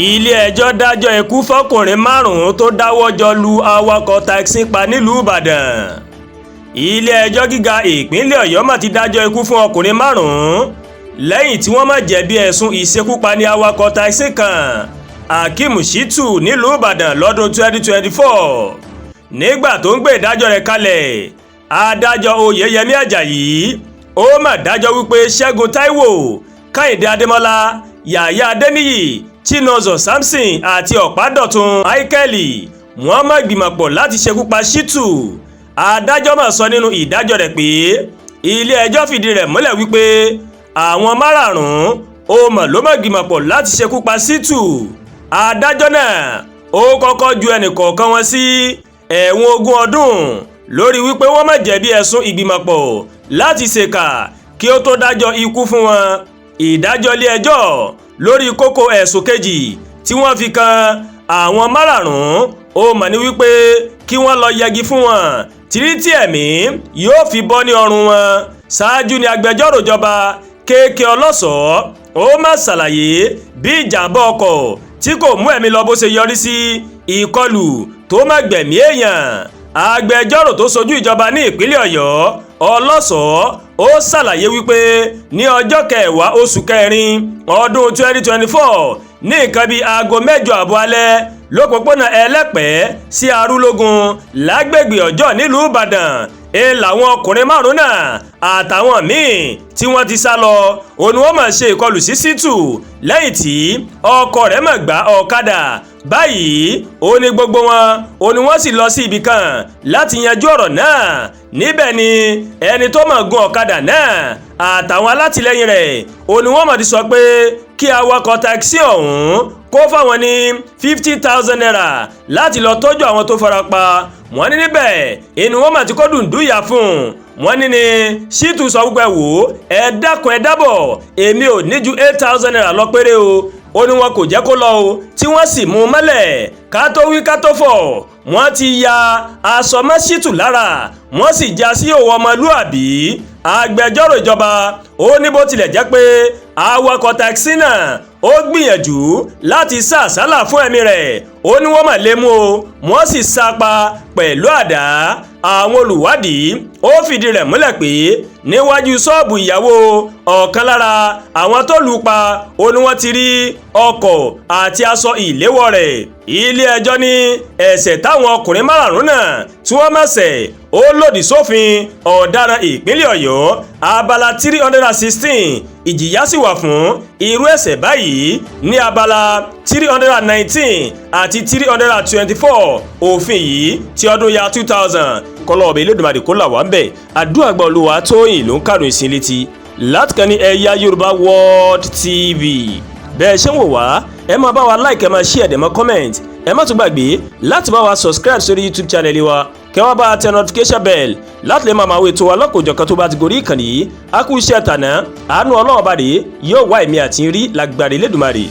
Ilé-ẹjọ́ dájọ́ ikú fọkùnrin márùn-ún tó dáwọ́ jọ lu awakọ̀ taxi pa nílùú Ìbàdàn. Ilé-ẹjọ́ gíga ìpínlẹ̀ Ọ̀yọ́ mà ti dájọ́ ikú fún ọkùnrin márùn-ún lẹ́yìn tí wọ́n má jẹ̀bi ẹ̀sùn ìṣekúpani awakọ̀ taxi kan, Akeem Shittu, nílùú Ìbàdàn lọ́dún 2024. Nígbà tó ń gbé ìdájọ́ rẹ̀ kalẹ̀, adájọ́ Oyèyẹmí Ajayi ó mà dájọ́ wípé Ṣẹ́gun Taiwo, Kẹ́hìndé Adémọ́lá, Yàyà Adéníyì, Chinonso Samson àti Ọ̀pádọ̀tun Michael, wọ́n má gbìmọ̀pọ̀ láti ṣekú pa Shittu. Adájọ́ mà sọ nínú ìdájọ́ rẹ̀ pé ilé-ẹjọ́ fìdí rẹ̀ múlẹ̀ wípé àwọn márààrún ó mọ̀ ló má gbìmọ̀pọ̀ láti ṣekú pa Shittu. Adájọ́ náà ó kọ́kọ́ ju ẹnì kọ̀ọ̀kan wọn sí ẹ̀wọ̀n 20 ọdún lórí wípé wọ́n má jẹ̀bi ẹ̀sùn ìgbìmọ̀pọ̀ láti ṣèkà kí ó tó dájọ́ ikú fún wọn. Ìdájọ́ ilé-ẹjọ́ lórí kókó ẹ̀sùn kejì tí wọ́n fi kan àwọn márààrún ó mọ̀ ní wípé kí wọ́n lọ yẹgi fún wọn títí ẹ̀mí yóò fi bọ́ ní ọrùn wọn. Ṣáájú ni agbẹjọ́rò ìjọba Kéèké Ọlọ́sọ̀ọ́ ó má ṣàlàyé bí ìjàmbá ọkọ̀ tí kò mú ẹ̀mí lọ bó ṣe yọrí sí ìkọlù tó má gbẹ̀mí èèyàn. Agbẹjọ́rò tó sojú ìjọba ní ìpínlẹ̀ Ọ̀yọ́, Ọlọ́sọ̀ọ́, ó ṣàlàyé wípé ní ọjọ́ 10 oṣù kẹrin ọdún 2024, ní nǹkan bíi aago 8:30 alẹ́, lópòpónà Ẹlẹ́pẹ̀ẹ́ sí Arúlógún lágbègbè Ọjọ́ nílùú Ìbàdàn, ń làwọn ọkùnrin márùn náà àtàwọn míì tí wọ́n ti sá lọ òun wọ́n máa ṣe ìkọlù sí Shittu lẹ́yìn tí ọkọ rẹ̀ máa gbá ọ̀kadà báyìí. Ó ní gbogbo wọn ó ní wọ́n sì lọ sí ibì kan láti yanjú ọ̀rọ̀ náà. Níbẹ̀ ni ẹni tó máa gun ọ̀kadà náà àtàwọn alátìlẹyìn rẹ̀ ó ní wọ́n máa ti sọ pé kí awakọ̀ taxi ọ̀hún kó fáwọn ní ₦50,000 láti lọ tọ́jú àwọn tó fara pa. Wọ́n ní níbẹ̀ inú wọn mà ti kó dùndúyà fún un. Wọ́n ní ní Shittu sọ wípé, "Wò ó, ẹ dákun, ẹ dábọ̀, èmi ò ní ju ₦8,000 lọ péré o." Ó ní wọn kò jẹ́ kó lọ o, tí wọ́n sì mú un mọ́lẹ̀. Ká tó wí ká tó fọ̀, wọ́n ti ya aṣọ mọ́ Shittu lára, wọ́n sì já sí òwò ọmọlúàbí. Agbẹjọ́rò ìjọba ó ní bó tilẹ̀ jẹ́ pé awakọ̀ taxi náà ó gbìyànjú láti sá àsálà fún ẹ̀mí rẹ̀, ó ní wọ́n mà lè mú o, wọ́n sì sá pa pẹ̀lú àdá. Àwọn olùwádìí ó fìdí rẹ̀ múlẹ̀ pé níwájú ṣọ́ọ̀bù ìyàwó ọ̀kan lára àwọn tó lù ú pa ó ní wọ́n ti rí ọkọ̀ àti aṣọ ìléwọ́ rẹ̀. Ilé-ẹjọ́ ní ẹ̀ṣẹ̀ táwọn ọkùnrin márààrún náà tí wọ́n má ṣẹ̀ ó lòdì sófin ọ̀daràn ìpínlẹ̀ Ọ̀yọ́, abala 316. Ìjìyà sì wà fún irú ẹ̀ṣẹ̀ báyìí ní abala 319 àti 324 òfin yìí ti ọdún ya 2000. Kọ́lọ́ ọ̀bẹ Elédùmarè kó là wá ń bẹ̀. Àdúrà gba. Olúwa Tóyìn ló ń kàròyìn sí létí látìkànnì ní Ẹ̀yà Yorùbá World TV. Bẹ́ẹ̀ ṣé ń wò wá, ẹ máa bá wa like, ẹ máa share, ẹ máa comment. Ẹ má tún gbàgbé láti bá wa subscribe sórí YouTube channel wa, kẹ́ wá bá tẹ notification bell láti lè máa wo ètò wa lọ́kọ̀ọ́jọ̀kan tó bá ti gorí ìkànnì yìí. A kú iṣẹ́ tànà, àánú Ọlọ́run bá rèé yóò wá èmi àti rí lágbára Elédùmarè.